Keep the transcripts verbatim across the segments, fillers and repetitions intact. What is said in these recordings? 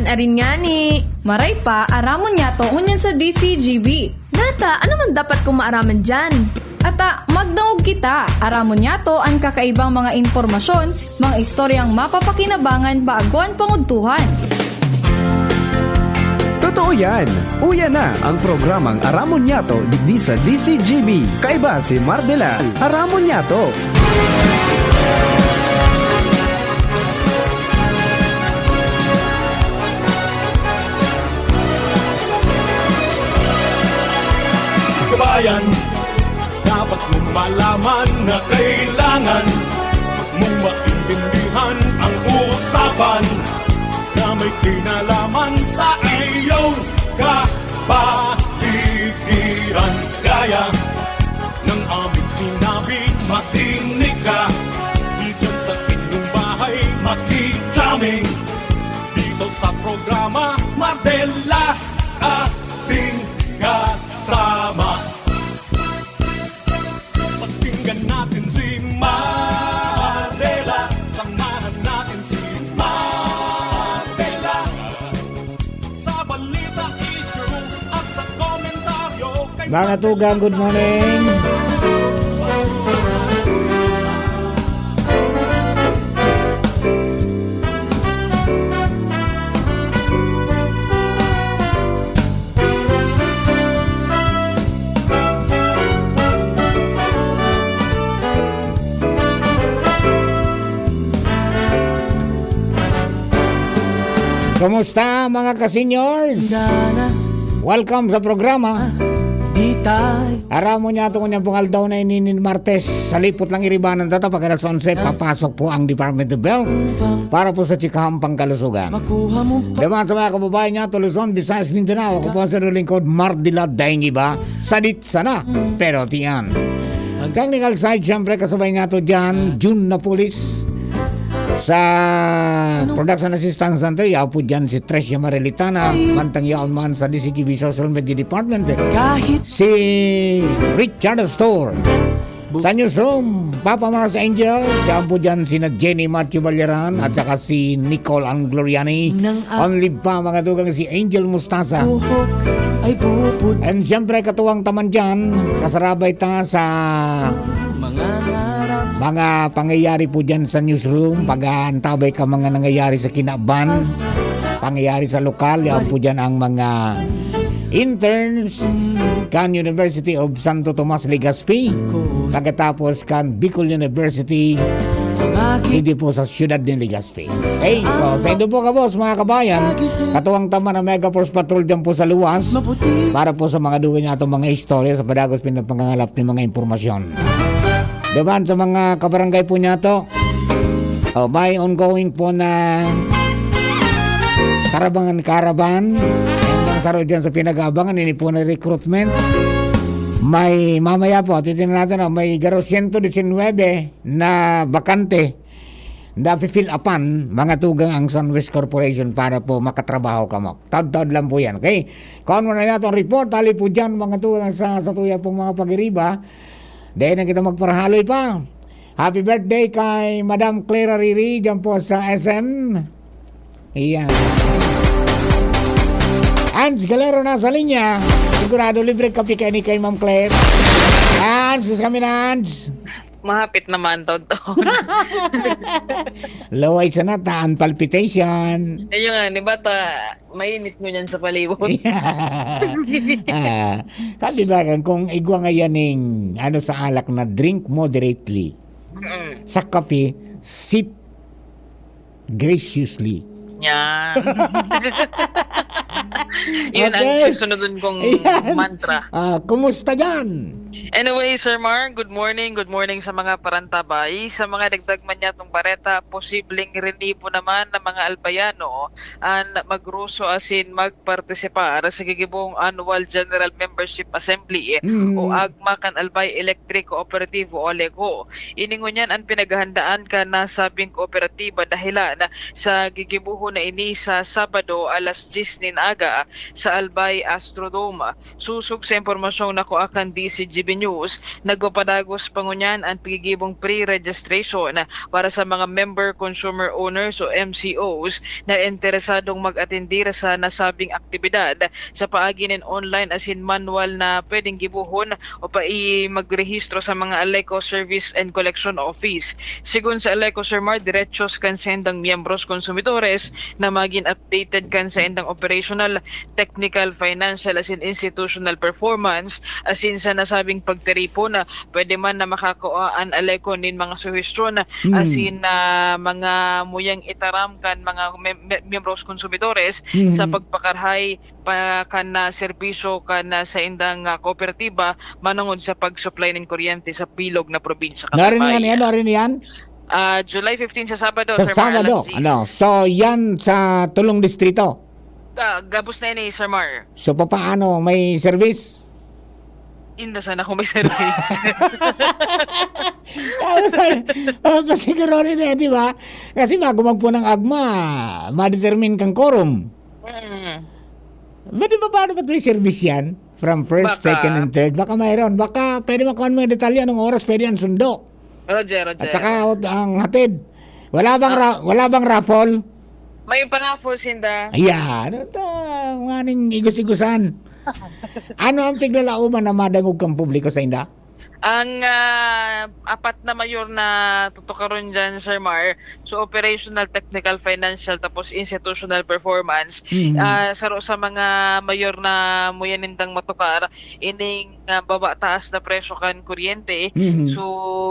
Arin ngani, maray pa, aramon niyato ngunyan sa D C G B. Nata, ano man dapat kong maaraman diyan? Ata, magdangog kita, aramon niyato an kakaibang mga impormasyon, mga istoryang mapapakinabangan bago an pangudtuhan. Totoo yan! Uya na ang programang Aramon Niyato digdi sa D C G B. Kaiba si Mardela. Aramon Niyato! Kabayan, dapat mong malaman na kailangan mong maintindihan ang usapan na may kinalaman sa iyong kapaligiran. Kaya ng aming sinabi, makinig ka. Diyan sa inyong bahay, makikita kami dito sa programa Mardela, ating kasama. Pakinggan natin si Mardela. Samahan natin si Mardela sa balita, issue at sa komentaryo kay Mga tugang, good morning. Kumusta, mga ka-seniors? Welcome sa programa. Aram mo niya, itong unyang pong aldaw na ini nin Martes, sa lipot lang iribanan tata, pag alas onse, papasok po ang Department of Health para po sa tsikahang pangkalusugan. Diba sa mga kababayan niya, Luzon, Visayas, Mindanao, ako po ang sa lingkod, Mardila Daing Iba, sadit sana, pero tiyan. Technical side, syempre, kasabay nga to dyan, June Napolis. Sa production assistance center, yaw po dyan si Tricia Marilitana, mantang yaon man sa D C G B Social Media Department, si Richard Store. Sa newsroom, Papa Mars Angel, yaw po dyan sina Jenny Matthew Balyaran at saka si Nicole Angloriani. Only pa, mga tugang, si Angel Mustasa. And syempre, katuwang taman dyan, kasarabay ta sa mga pangyayari po dyan sa newsroom, pag-aantabay ka mga nangyayari sa kinaban, pangyayari sa lokal, yaon po dyan ang mga interns kan University of Santo Tomas, Legazpi, pagkatapos kan Bicol University, hindi po sa siyudad ng Legazpi. Okay, so, pwede po ka, boss, mga kabayan, katuwang taman ang Mega Force Patrol dyan po sa luwas para po sa mga duwa niya itong mga istorya sa padagos pinapangangalap ng mga impormasyon. Diba, sa mga kabarangay po niya to, oh, may ongoing po na Karabangan Caravan. Ang saro dyan sa pinag-aabangan, ini po na recruitment. May mamaya po, titingnan natin, oh, may garo siyento disinwebe na bakante na fill upan, mga tugang, ang Sunwest Corporation para po makatrabaho kamo. Taod-taod lang po yan, okay? Kuhaan mo na yata ang report, hali po dyan, mga tugang, sa, sa tuya pong mga pag-iriba. Dahil na kita magparahaloy pa. Happy birthday kay Madam Clara Riri dyan po sa S M. Iyan. Ans Galero nasa linya. Sigurado libre kape kaini kay Ma'am Claire. Ans, gusto kami na, Ans. Mahapit naman, taon-taon. Laway sana, taan palpitation. Ayun nga, di ba, ta, mainit ngunyan sa palibot. Ah, sabi ba, kung igwa nga yaning, ano, sa alak na drink moderately, Mm. sa kape, sip graciously. Yan. Yun ang Okay. susunodon kong Ayan. mantra. Ah, kumusta dyan? Anyway, Sir Mar, good morning. Good morning sa mga parantabay. Sa mga dagdag man niya itong bareta, posibleng rinibo naman ng mga Albayano an magruso asin magpartisipar sa gigibong Annual General Membership Assembly Mm. o AGMA kan Albay Electric Cooperativo o ALECO. Ini ngunyan an pinaghahandaan kan nasabing kooperatiba dahelan sa gigibohon na ini sa Sabado alas diyes nin aga sa Albay Astrodome. Sosog sa impormasyong nakua kan D C G News, nagpapadagos pa ngunyan an pigigibong pre-registration para sa mga member consumer owners o M C Os na interesadong mag-atindi sa nasabing aktibidad sa paagi nin online asin manual na pwedeng gibohon o pai magrehistro sa mga Aleco Service and Collection Office. Sigon sa Aleco, Sir Mar, diretsyo sa kan saindang miyembros konsumidores na magin updated kan saindang operational, technical, financial asin institutional performance asin sa nasabing pagtiripon. Pwede man na makakua an Aleco nin mga suhestyon Mm. asin na mga muyang itaram kan mga mem-, me-, miyembros konsumidores sa Mm. pagpakarhay pa kan, ah, serbisyo kan, ah, saindang, ah, kooperatiba manongod sa pag-supply nin kuryente sa bilog na probinsya kan Narin yan, Albay. yan, narin yan? Ah, July fifteen sa Sabado, Sa Sir Mar, Sabado, alas diyes. ano? So, yan sa tulong distrito? Ah, gabos na ini, Sir Mar. So, papaano? May service? Inda sana kung may service. Ah, pasiguro rin eh, di ba? Kasi bago magpunang agma, ma-determine kang quorum. Mm. Ba, di ba, paano ba't may service yan? From first, Baka. second, and third? Baka mayroon. Baka pwede makuha mo yung detalye, anong oras pwede ang sundo? Roger, Roger. At saka, ang hatid. Wala bang Ah. ra-, wala bang raffle? May pa-raffle sinda. Ayan. Ito, mga ning igos-igosan. Ano ang piglalauman na madangog kang publiko sa inda? Ang, ah, apat na mayor na tutukaron dyan, Sir Mar, so operational, technical, financial, tapos institutional performance. Mhm. Ah, saro sa mga mayor na muya nindang matukar, ining, ah, baba taas na presyo kan kuryente. Mhm. So,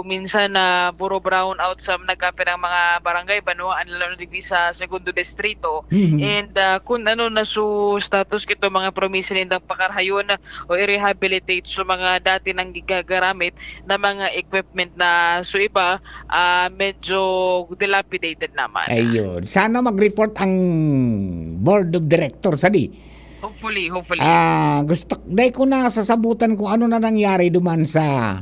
minsan na buro brown out sa nagkapirang mga barangay, banwaan, lalo na digdi sa Segundo Distrito. Mhm. And, ah, kun ano na su status kito mga promisa nindang pakarhayon o i-rehabilitate sa mga dati nang gigagaramit na mga equipment na su iba, ah, medyo dilapidated naman. Ayun. Sana mag-report ang board of directors, adi. Hopefully, hopefully. Ah, gusto, dai ko na sasabutan kung ano na nangyari duman sa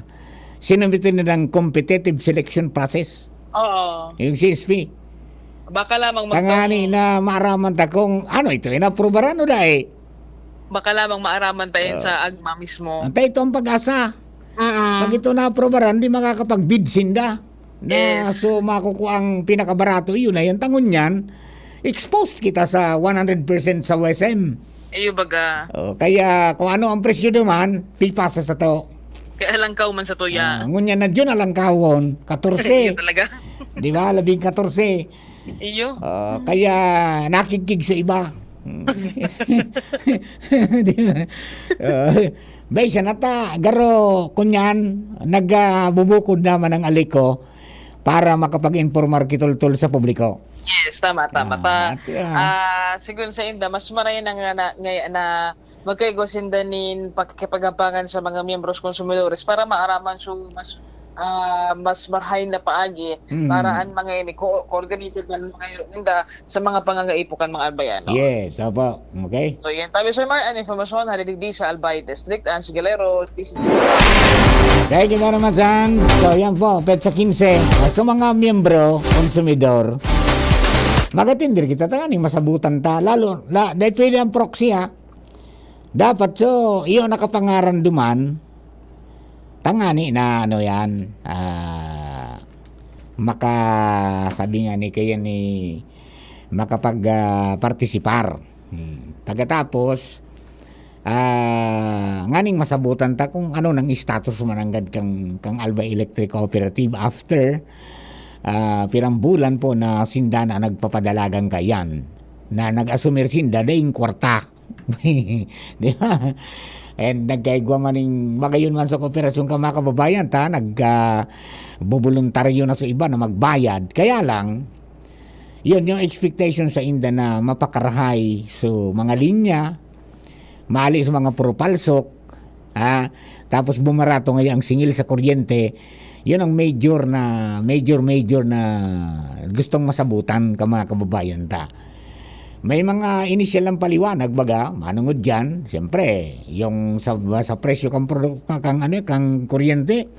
sinumitin nilang competitive selection process. Oo. Yung C S P. Baka lamang Tangani magtong- na maaraman ta kung ano ito, inaprubaran o dai. Baka lamang maaraman ta yan Ah. sa agma mismo. Antay ito ang pag-asa. Mm-mm. Pag ito na-aprobaran, di makakapag-bid sinda. Na, Yes. so, makukuha ang pinakabarato, yun na yan. Tangon yan, exposed kita sa one hundred percent sa O S M. Iyo baga. Oh, kaya kung ano ang presyo naman, pipasa sa to. Kaya alangkaw man sa tuya. Ah, ngunyan na dyan, alangkawon, katorse. Iyo talaga. Di ba? Labing katorse. Iyo. Ah, kaya nakigkig sa iba. Di ba? Ah, bay, siya na ta, garo, kunyan, nagbubukod naman ang Aleco para makapag-informar kitultol sa publiko. Yes, tama, tama, Ah, ta. at, ah, Ah, sigun sa inda, mas maray na nga na, nga, na magkaigwa sinda nin pakikipaghabangan sa mga miyembros konsumidores para maaraman su mas, ah, mas marahay na paagi Mm. para an mga ini ko-, coordinated man mga ninda sa mga pangangaipo kan mga Albayano. Yes, opo. Okay. So, yan. Tabi, Sir Mar, an informasyon, hali digdi sa Albay District, Ange Galero, T C G. Thank you very much, Ange. So, yan po, petsa kinse. Ah, sa mga miyembro, konsumidor, mag-attend kita, tanganing masabutan ta. Lalo, la, dahil pwede ang proxy, ha? Dapat, so, iyo nakapangaran duman, tangani na, ano yan, ah, maka-, sabi nga ni, kaya ni, makapag, ah, partisipar. Hmm. Pagkatapos, ah, nganing masabutan ta kung ano nang status mananggad kang, kang Albay Electric Cooperative after, ah, pirang bulan po na sinda na nagpapadalagan kayan, na nag-asumir sinda daing kwarta. Di ba? And nagkaigwa man ning magayon man sa kooperasyon ka, mga kababayan, ta, nag, ah, buboluntaryo na sa iba na magbayad. Kaya lang, yun, yung expectation sa inda na mapakarahay. So, mga linya, maali sa mga puro palsok, ha? Tapos bumarato ngayon ang singil sa kuryente. Yun ang major na, major, major na gustong masabutan ka, mga kababayan ta. May mga inisyal ng paliwanag, baga, manungod dyan, siyempre, yung sa, sa presyo kang produk-, kang, ano, kang kuryente,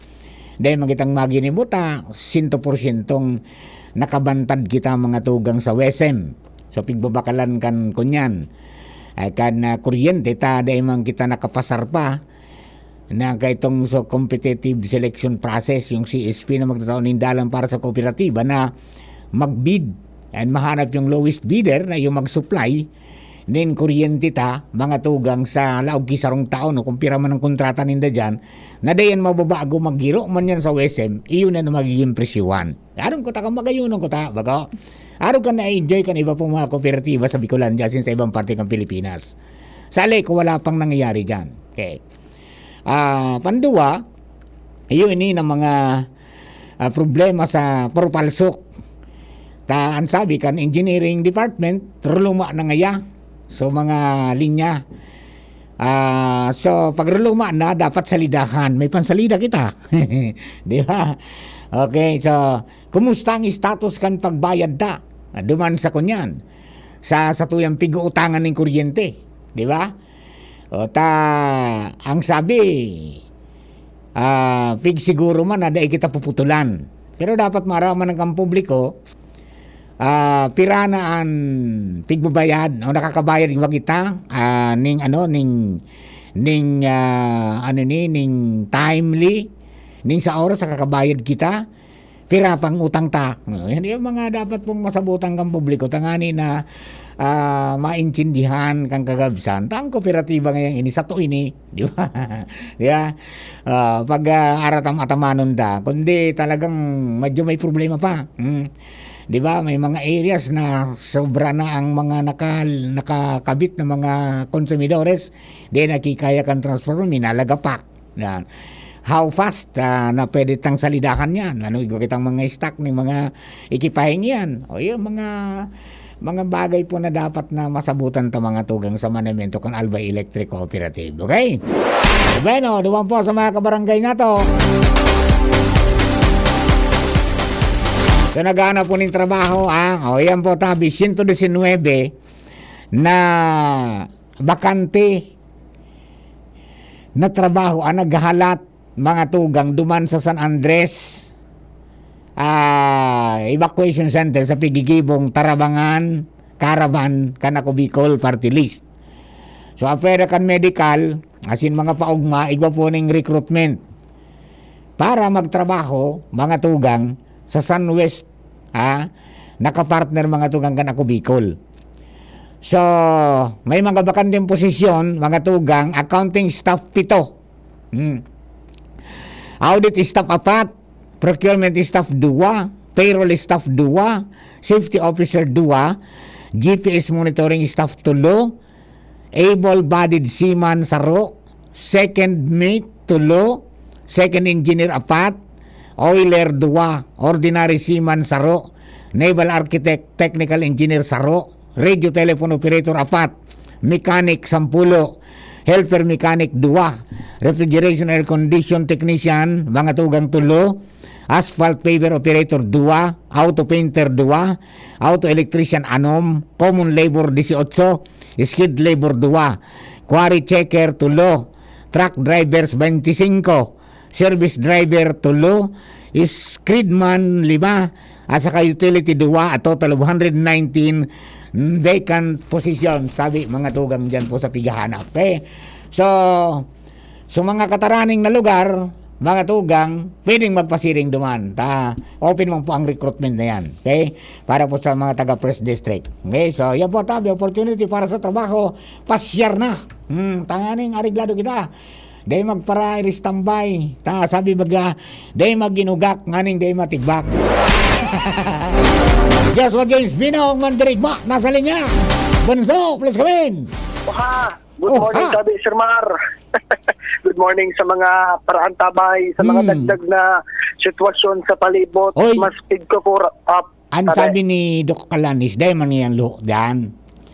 dahil magitang maginibo ta, sento porsyentong nakabantad kita, mga tugang sa W E S M. So, pigbabakalan kan kunyan, ay kan, ah, kuryente ta, dahil man kita nakapasar pa, na kaitong sa competitive selection process, yung C S P na magtatao nin dalan para sa kooperatiba na mag-bid and mahanap yung lowest bidder na yung mag-supply nin kuryente ta, mga tugang, sa laog ki sarong taon o kung pira man ang kontrata ninda dyan, na dayan mababago, maggiro man yan sa O S M, iyon na magiging presyuhan. Aron ko ta kung magayunon ko ta, bago. Aron ka na-enjoy kan iba pong mga kooperatiba sa Bicolandia asin sa ibang parte kan Pilipinas. Sa Aleco, wala pang nangyayari dyan. Okay. Ah, pandua, iyo ini na mga, ah, problema sa Purupalsok. Ta, ang sabi kan engineering department, ruluma na ngaya. So, mga linya. Ah, so, pag ruluma na, dapat salidahan. May pansalida kita. Di ba? Okay, so, kumusta ang status kan pagbayad ta? Ah, duman sa kunyan. Sa, sa tuyang pig-uutangan ning kuryente. Di ba? O ta, ang sabi, ah, pig siguro man na dai kita puputulan. Pero dapat maaraman kan publiko, ah, pira na an pigbabayad o nakakabayad ba kita, ah, ning ano, ning, ning, ah, ano ni, ning timely, ning sa oras nakakabayad kita, pira pang utang ta. Oh, yan yung mga dapat pong masabutan kan publiko, tangani na, ah, maintindihan kan kagabsan. Ta ang kooperatiba ngayon ini, sato ini, di ba? Di ba? Ah, pag, ah, aratam-atamanon ta, kundi talagang medyo may problema pa. Hmm. Di ba? May mga areas na sobra na ang mga naka-, nakakabit na mga konsumidores, di nakikaya kan transformer, minalagapak. Yan. How fast, ah, na pwede tang salidahan yan? Ano, igwa kitang mga stock ni mga ekipahe niyan. O, yung mga, mga bagay po na dapat na masabutan ta, mga tugang, sa manamento kan Albay Electric Cooperative. Okay? Bueno, duman po sa mga kabarangay nato. So, naghahanap po ning trabaho, ah. O, yan po, tabi, siyento disinwebe na bakante na trabaho ang naghahalat, mga tugang, duman sa San Andres, ah, Evacuation Center sa pigigibong Tarabangan Caravan kan Ako Bicol Party List. So, apwera kan medical, asin mga paugma, igwa po ning recruitment para magtrabaho, mga tugang, sa San West, ha? Nakapartner, mga tugang, kan Ako Bicol. So, may mga bakanteng posisyon, mga tugang, accounting staff, pito. Hmm. Audit staff, apat. Procurement staff, duwa. Payroll staff, duwa. Safety officer, duwa. G P S monitoring staff, tulo. Able-bodied seaman, saro. Second mate, tulo. Second engineer, apat. Oiler, duwa. Ordinary seaman, saro. Naval architect, technical engineer, saro. Radio telephone operator, apat. Mechanic, sampulo. Helper mechanic, duwa. Refrigeration air condition technician, mga tugang, tulo. Asphalt paver operator, duwa. Auto painter, duwa. Auto electrician, anom. Common labor, dieciocho. Skilled labor, duwa. Quarry checker, tulo. Truck drivers, twenty-five. Service driver, tulo. Screedman, lima. At saka utility, duwa. A total of hundred nineteen vacant positions, sabi, mga tugang, dyan po sa pighahanap. Okay? So, so mga kataraning na lugar, mga tugang, pwedeng magpasiring duman. Ta, open man po ang recruitment na yan. Okay? Para po sa mga taga First District. Okay? So, yan po, tabi, opportunity para sa trabaho. Pasyar na. Hmm, tanganing areglado kita. Dai magpara-, iri-standby. Ta, sabi baga, dai mag-inugak, nganing dai matigbak. Joshua James Bino, ang mandirigma, nasa linya. Bunso, please come in. Oha! Good morning, Oha! Tabi, Sir Mar. Good morning sa mga paraantabay, sa mga Hmm. dagdag na sitwasyon sa palibot. Oy. Mas pigko ko ra-, up. An Tabi. sabi ni Doc Alanis, dai man niyang luho diyan.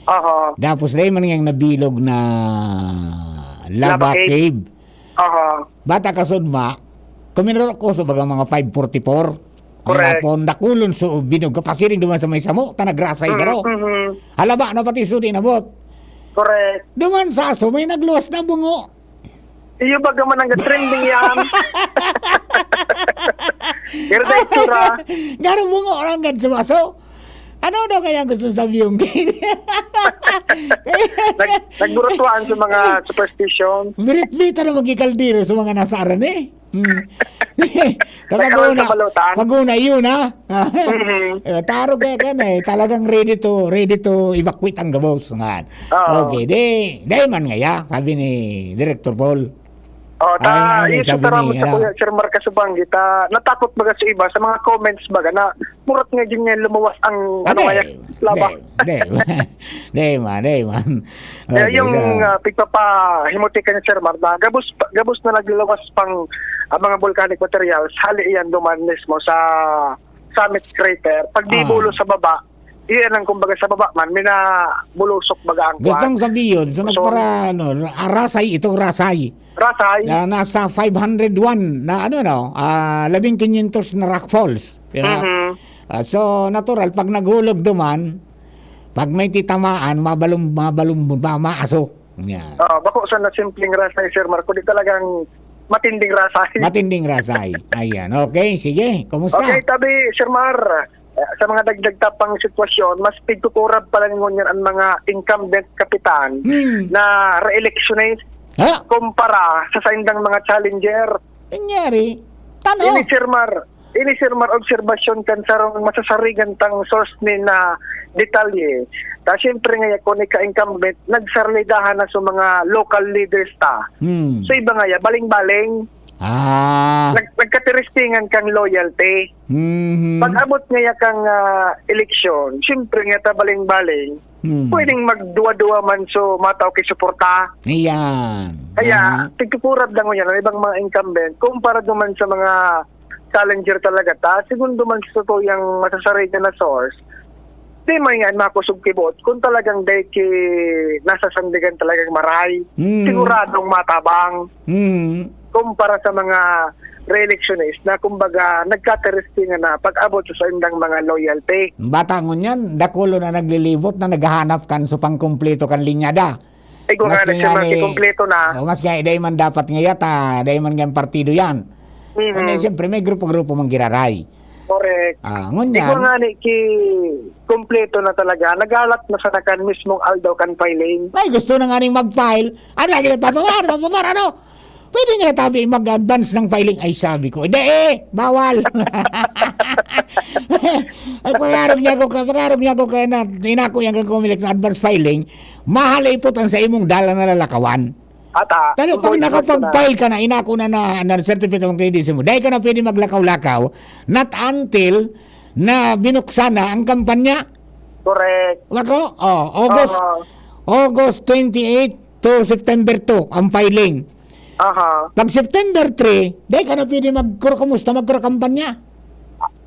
Aha. Tapos dai man niyang nabilog na lava Lava cave. cave. Aha. Bata kasudma, kuminurok ko sa baga mga five forty-four. Correct. Gihapon, dakulon so binog, kapasiring duman sa may samo, ta nagrasay Mm, garo. mhm. Halaba na pati sudi nabot. Correct. Duman sa aso, may nagluwas na bungo. Iyo baga man ang trending yan. Pero dahil tsura. Garo bungo, orang gad sa aso. Ano daw kaya ang gusto sabihin? Nag-, nagburutuan sa mga superstition. Mirit-mita na magkikaldero sa mga nasaran eh. Hmm. Sa Nagkaroon paguna, sa balutan. Paguna yun ha. Mm-hmm. Eh, taro kaya ka na eh. Talagang ready to, ready to evacuate ang gabos. Nga. Okay, di, di man ngaya, sabi ni Director Paul. Oh, ta, ay, ay, yung sa tarang sa Kuya Sir Marcas Banggi, ta, natakot baga sa iba, sa mga comments baga, na murat nga din niya lumuwas ang, ano nga yan, laba. Di, di, di man, di man. Kaya yung uh, pigpapahimuti ka ni Sir Mar, na gabos, gabos na naglawas pang uh, mga volcanic materials, hali yan duman mismo sa summit crater. Pag di ah. Bulo sa baba, iyan ang kumbaga sa baba man, minabulusok baga ang kwan. Gustong sabihin, so, so nagpara, ano, rasay, itong rasay. Rasay. Na nasa five hundred one na ano, no, uh, labing kinyentos na rock falls. Yeah? Mm-hmm. Uh, so, natural, pag nagulog duman, pag may titamaan, mabalong, mabalong, ma, maaso. Yeah. Oh, bako sa na simpleng rasay, Sir Marco, di talagang matinding rasay. Matinding rasay. Ayan. Okay, sige. Kumusta? Okay, tabi, Sir Mar. Eh, sa mga dagdag tapang sitwasyon, mas pigkukurab pa lang ngunyan ang mga incumbent kapitan hmm. na re-electionist ha? Kumpara sa saindang mga challenger. Nangyari? Tano? Ini, Sir Mar, ini, Sir Mar, obserbasyon kan sarong masasarigan tang source ni na detalye. Ta, siyempre nga, kung ika-incumbent, nagsarlidahan na sa mga local leaders ta. Hmm. So, iba nga, ya, baling-baling. Ah. Nag, nagkatiristingan kang loyalty. Mm-hmm. Pag-abot ngaya kang ah, eleksyon, siyempre nga tabaling-baling, Mm. Pwedeng magduwa-duwa man so mataw kay suporta. Iyan. Kaya, uh-huh. Tigkukurab lang yan ang ibang mga incumbent kumpara duman sa mga challenger talaga ta. Segundo man sa tuyang masasarigan na source, di man yan makusog kibot kung talagang dahil ki nasasandigan talagang maray. Mm. Siguradong matabang. Mm. Kumpara sa mga re-electionist na kumbaga nagkakaristingan na pag-abot sa saindang mga loyalty. Bata ngunyan, dakulo na naglilibot na naghahanap kan supang kumpleto kan linyada. Ay, kung nga na siya magkikumpleto na. O, mas nga, dahil man dapat ngayat, ah, dahil man nga partido yan. Mm-hmm. Ano, siyempre, may grupo-grupo mang giraray. Correct. Ah, ngunyan. Ikaw nga ni ki kumpleto na talaga. Nagalat na sa nakan mismong aldaw kan filing. Ay, gusto na nga ning mag-file. Ano lagi na, papawar, papawar, ano? Pwede nga tabi mag-advance ng filing. Ay, sabi ko, hindi eh, bawal. Ay, pangarog niya ako, pangarog niya ako kaya na, inako yan kang Comelec na advance filing, mahal ipot ang sa imong dala na lalakawan. Ata, pero pag nakapag-file ka na, inako na na, na certificate of credit mo, dahil ka na pwede maglakaw-lakaw, not until na binuksan na ang kampanya. Correct. Lako, oh, August, uh-huh. August twenty-eight to September two ang filing. Aha. Pag September three, di ka na pwede magkuro-kumusta, magkuro-kampanya.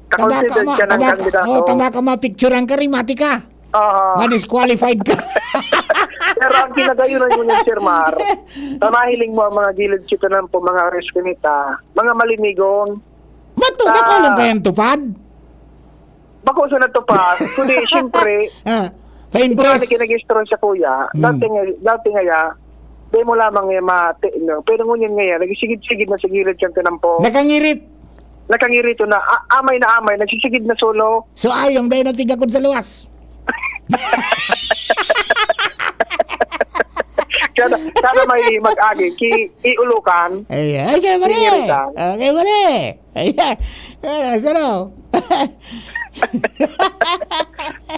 Tabaka ma, tabaka, oh, tabaka ma-picturean ka, rimati ka. Aha. Ma-disqualified ka. Pero ang kinagayonan mo niyan, Sir Mar, tamahiling mo ang mga gilid kita ng po, mga reskinita, mga malinigon. Mato, ah. Bako lang kayang tupad? Bako sa natupad, kundi siyempre, ah, sa interest. Kinag-istorya sa kuya, mm. Dati nga, dati nga ya, di mo lamang nga mati, no? Pero ngunyan nga yan, nagsigid-sigid na sa gilid siyang tinampo. Nakangirit. Nakangirito na, a- amay na amay, nagsisigid na solo. So ayong, dahil natigakod sa luwas. Sana, sana may mag-agi, ki iulukan. Ay, ay, kaya mali. Kaya mali. Ayan. Ayan, sarap.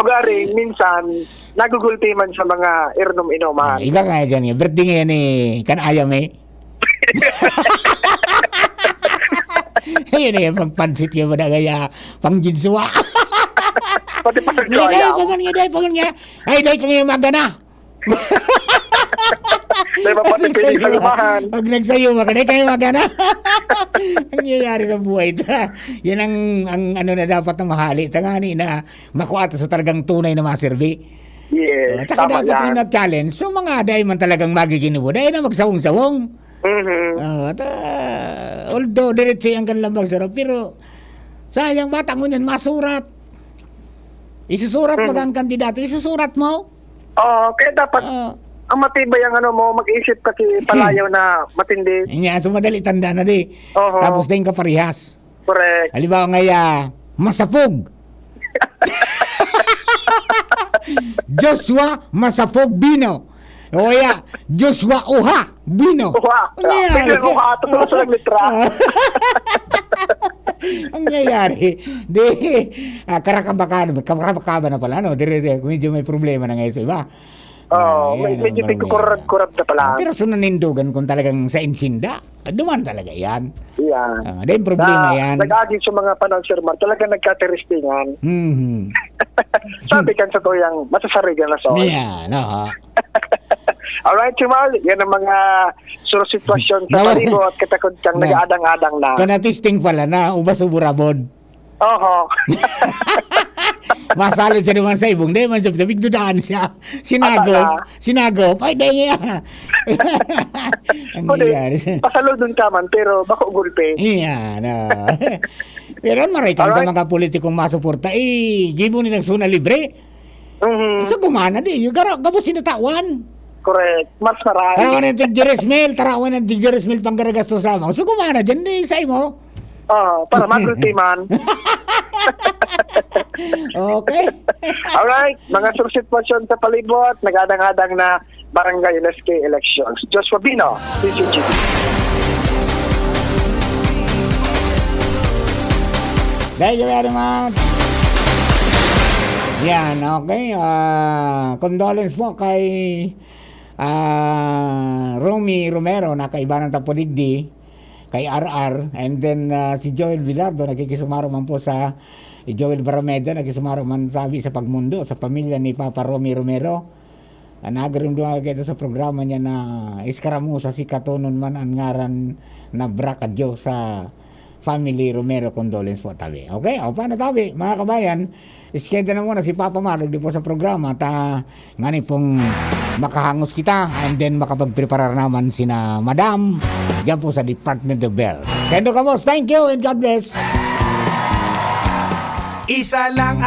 Ugaring, minsan, nagugulpi man sa mga irnom-inoman. Ika nga yan, eh. Birthday ngayon eh. Kan ayam eh. Ayun eh, pagpansit yung mga gaya, pang ginswa. Pati pa sa ayam. Ay, dahil pa nga, dahil pa nga. Ay, dahil ka ngayon magana. Di ba pati pili kalumahan? Pag nagsayo ka, di kayo magana. Ang nangyayari sa buhay ta. Yan ang, ang ano na dapat na mahali. Tangani na makuha ta sa talagang tunay na maserbi. Yes, uh, tsaka tama dapat yan. Yung nag-challenge, so mga dahil man talagang magiging ibo, dahil na magsawong-sawong. Mm-hmm. Uh, ta, although diretso yung kanlang magsarap, pero sayang bata ngunyan, masurat. Isusurat mm-hmm. Mag ang kandidato, isusurat mo. Oo, kaya dapat uh, ang matibay ang ano mo, mag-isip ka si palayaw na matindi. Yan, so madali tanda na di. Uh-huh. Tapos din ka parehas. Correct. Halimbawa ngaya, masapog. Joshua Masapog Bino. O kaya, Joshua Uha Bino. Uha. Ang nangyayari? Biglang uha, tapos sa letra. Ang nangyayari? Di, ah, karakabaka, karakaba na pala, no? Dire, dire, medyo may problema na ngayon sa iba. Oo, Ah, may- yan ang medyo problema. Kurab-kurab na pala. Ah, pero sa nanindugan kung talagang sa insinda, duman talaga yan. Yan. Ah, dahil problema Na, yan. Nag-agi sa mga panahon, Sir Mar, talaga nagkatiristingan. Mhm. Sabi kan sa tuyang, masasarigan na sa Yan, oo. Alright, Sir Mar, yan ang mga suro sitwasyon sa Nawala. Palibot at katakot kang Na- nag-aadang-adang na. Kanatisting pala na, ubas-ubos rabod. Oho. Masalod siya naman sa ibong. Dahil man sa tabig, dudaan siya. Sinago. Ata na. Sinago. Ay, dahil niya. Ang Kundi, nangyayari. Pasaludon ka man, pero bako gulpe. Iyan, ah. Pero maray ka sa Alright. mga politikong masuporta, eh, gibo ni nagsuna libre. Mhm. So, gumana di. Yung gara, gabos sinatawan. Correct. Mas maray. Tarawan ng tig-diyes mil, tarawan ng tig-diyes mil pang garagastos lamang. So, gumana dyan, di sa imo. Ah, para magulpi man. Okay. Alright, mga suro sitwasyon sa Palibot, nag-adang-adang na Barangay L S K elections. Joshua Bino, P C G. Thank you very much. Yan, okay. Ah, condolence po kay ah, Romy Romero, na kaibanan ta po digdi, kay R R, and then ah, si Joel Villardo, nakikisumaro man po sa, si Joel Barameda, nakisumaro man sabi sa pagmundo, sa pamilya ni Papa Romy Romero. Ang nagrimduman kita sa programa niya na Iskaramusa si Katonon man ang ngaran na brakadyo sa family Romero, condolence po, tabi. Okay? O, paano, tabi? Mga kabayan, iskeda na muna si Papa Marlon di po sa programa. Ta, ngani pong makahangos kita and then makapagpreparar naman sina Madam diyan po sa Department of Health. Kendo ka, boss. Thank you and God bless. Isa lang